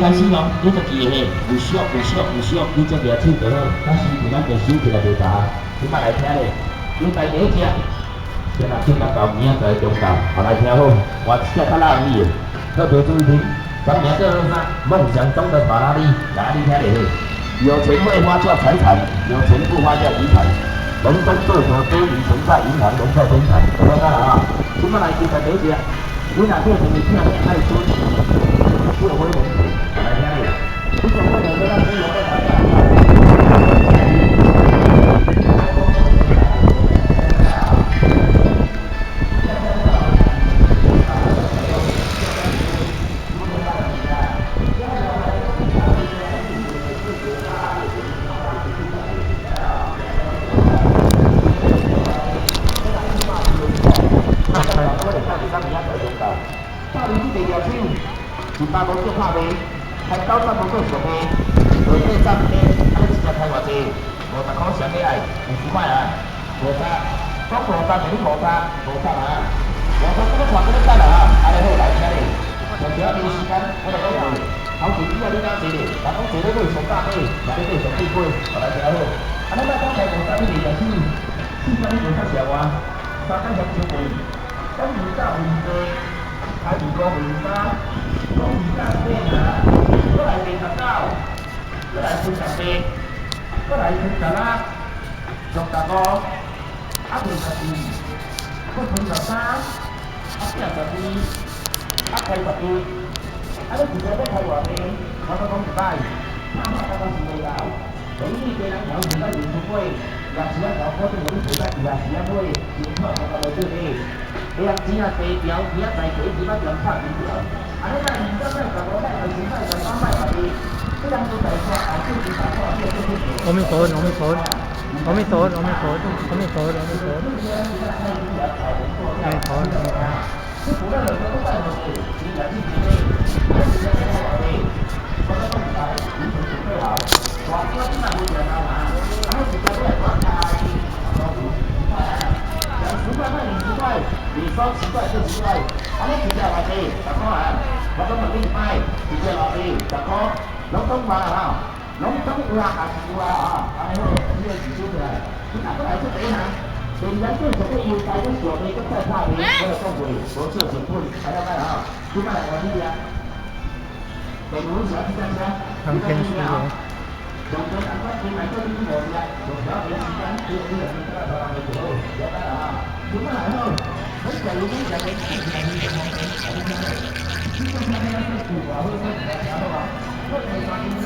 開始咯，你家己的有俗有俗有俗，你這舉手就好。但是咱就手起來袂打，你莫來聽咧。你家第一隻，先來聽咱舊年仔在中道，後來聽好，我這較老你的，特別注意聽。咱名叫做啥？夢想中的法拉利，來你聽咧。有錢會花掉財產，有錢不花掉遺產。人生追求多餘錢在銀行，人在天堂。我講啦啊，這擺來就在第一隻，你若叫什麼聽聽愛孫，做伙人，來聽咧。你做伙人，咱只有要大家。150做拍賣，開90無做俗賣，280，啊你一隻開偌濟？50塊啥物愛？50塊啊，五十，講五十就你五十，五十啊，五十這個看這個等啊，安尼好來聽咧。上少沒時間，我來講過，頭前以後你敢坐咧？人講坐咧買上百買，若你買上最貴，我來聽好。啊，你莫講開五十，你袂食死，四十你袂較俗啊，三工嫌傷貴，講2九2八，開25 23。講2九八啊，閣來29，閣來38，閣來36，65，啊24，閣33，啊42，啊開11，啊你一個欲開偌濟？我閣講一擺，拍馬剛剛是袂夠，等於你家人頭前到二十買，廿四仔頭可能予你坐到24仔買，真看剛剛袂對咧。下啊錢啊低調，明仔載第一仔條拍幾條。啊！你賣2百，賣15，賣20，賣13，賣12，這人都在說，啊，這是啥貨？這是阿彌陀佛，阿彌陀佛，阿彌陀佛，阿彌陀佛，阿彌陀佛，阿彌陀佛，阿彌陀佛。你說10塊就10塊，啊你一隻偌濟？10塊啊！我講問你一擺，一隻偌濟？10塊，攏總話啦吼，攏總有啊，也是有啊吼。按呢好，你個舉手起來，你若閣來出第一項，第二項繼續閣優待，閣小賣，閣再拍賣，我就講過，無少成本，知影無吼？你莫來換你啊！第五是這隻車，當天書哦。上過難關，先來做你五隻，上少沒時間，你你兩邊來幫忙就好，了解啦哈。你莫來好。我食油，我食麵，食麵食麵，你講啥物啊？做舊話好，做舊話好啊。我第三天咱。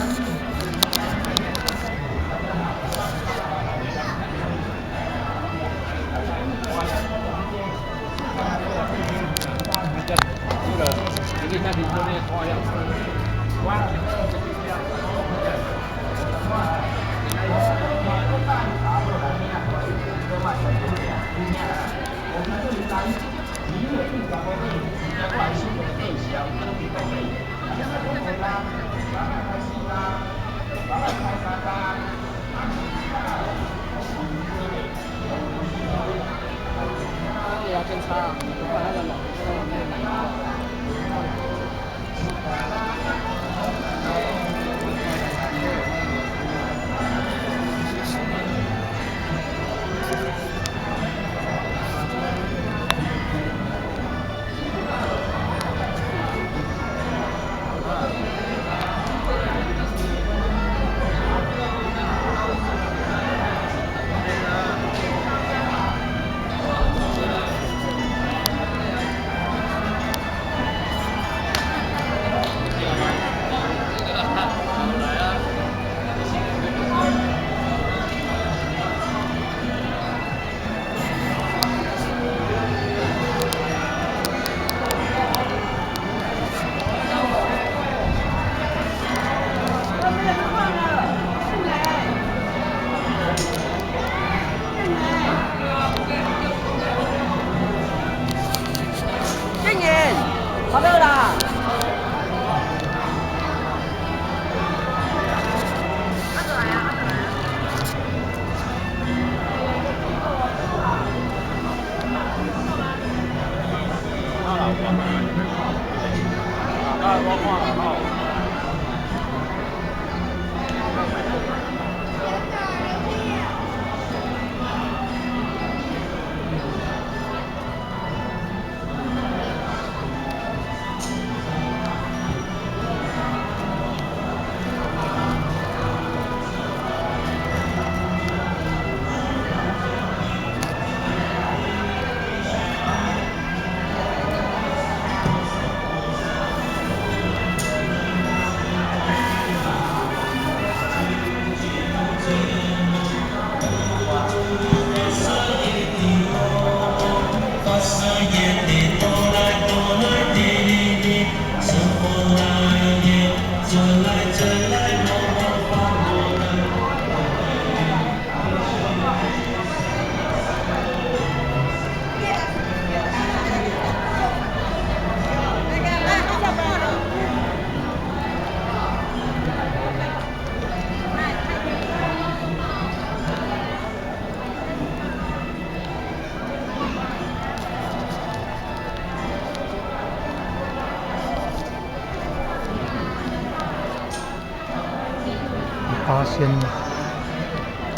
八仙，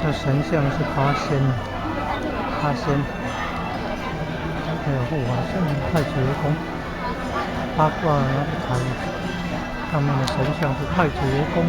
這神像是八仙，八仙，還有護法神、太子爺公，八卦那個台上面的神像是太子爺公。